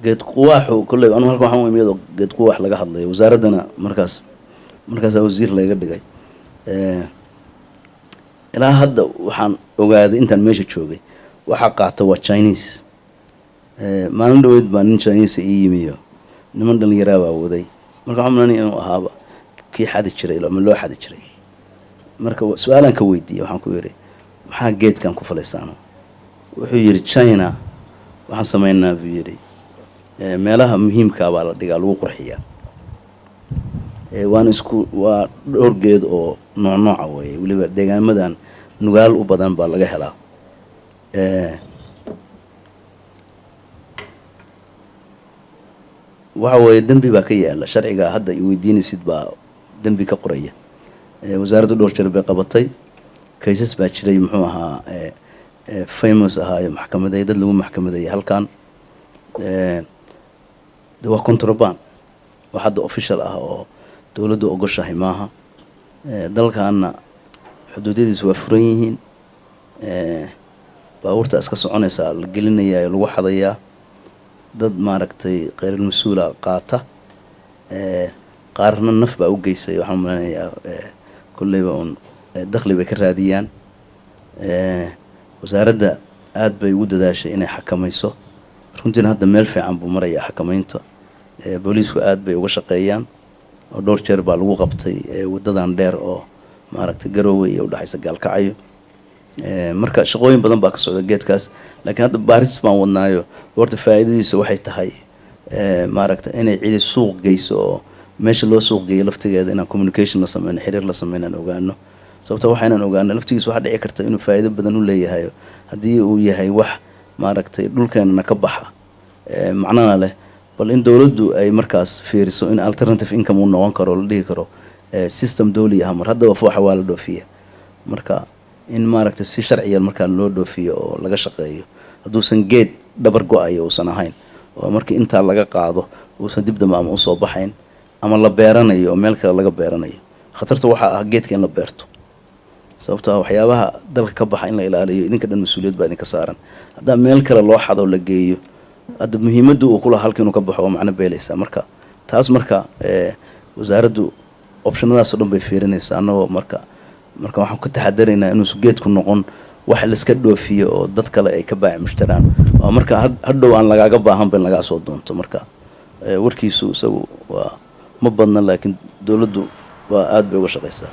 Geed quwaaxu kolley anu halkan waxaan u imid iyadoo geed quwaax laga hadlayo, wasaaraddana markaasaa wasiir layga dhigay. Ilaa hadda waxaan ogaaday intaan meesha joogay waxaa qaata waa Chinese. Maalin dhaweyd baa nin Chinese ii yimiyo, niman dhalinyaraa baa waday. Marka waxaan malanaya inuu ahaaba kii xadi jiray ama loo xadi jiray. Marka su-aalaan ka weydiiyey, waxaan ku yidhi, "Maxaa geedkan ku falaysaano?" Wuxuu yidhi, "China waxaan sameynaa," buu yidhi, "meelaha muhiimkaa baa la dhigaa, lagu qurxiyaa." Waana isku waa dhowr geed oo nooc nooca weeye, weliba deegaamadan Nugaal u badan baa laga helaa. Waxa weeye dembi baa ka yaala sharciga hadda i weydiinaysid baa dembi ka qoraya. Wasaaraddu dhowr jeer bay qabatay, cases baa jiray, muxuu ahaa, famous ahaayo, maxkamadeey dad lagu maxkamadeeyay halkan. De waa contraband, wax hadda official ah oo dowladdu ogoshahay maaha. Dalkaana xuduudyadiisu waa furan yihiin, baabuurta iska soconaysaa la gelinayaa lagu xadayaa, dad maaragtay kheyral mas-uula qaata, qaarna naf baa u geysay. Waxaan maleynayaa kolleyba uun dakhli bay ka raadiyaan. Wasaaradda aad bay ugu dadaashay inay xakamayso, runtiina hadda meel fiican buu marayaa xakamaynta. Booliisku aad bay uga shaqeeyaan oo dhowr jeer baa lagu qabtay waddadan dheer oo maaragtay Garoowe iyo udhexaysa Gaalkacyo. Marka shaqooyin badan baa ka socda geedkaas, laakiin hadda baaris baan wadnaayo. Horta faa'iidadiisa waxay tahay maaragtay inay cidi suuq geyso oo meesha loo suuq geeyo laftigeeda inaan communication la sameyno, xiriir la sameyno, aan ogaano sababta waxa inaan ogaano laftigiisa. Waxaa dhici karta inuu faa'iido badan u leeyahay haddii uu yahay wax maaragtay dhulkeenana ka baxa, macnana leh, bal in dowladdu ay markaas fiiriso in alternative income uu noqon karo, la dhihi karo system dowli ah. Mar haddaba fooxa waa la dhoofiya, marka in maaragtay si sharciya markaa loo dhoofiyo oo laga shaqeeyo, hadduusan geed dhabar go-ayo uusan ahayn oo markii intaa laga qaado uusan dib dambe ama usoo baxayn ama la beeranayo oo meel kale laga beeranayo. Khatarta waxaa ah geedka in la beerto, sababtoo ah waxyaabaha dalka ka baxa in la ilaaliyo idinka dhan mas-uuliyad baa idinka saaran. Haddaa meel kale loo xado la geeyo, hadda muhiimadda uu kulaha halka inuu ka baxo waa macno beelaysaa. Marka taas marka wasaaraddu optionadaas oo dhan bay fiirinaysaa. Annagoo marka waxaan ka taxadaraynaa inuusan geedku noqon wax laiska dhoofiyo oo dad kale ay ka baaci mushtaraan oo marka hadhow aan lagaaga baahan ba in lagaa soo doonto. Marka warkiisu isagu waa ma badna, laakiin dowladdu waa aad bay uga shaqaysaa.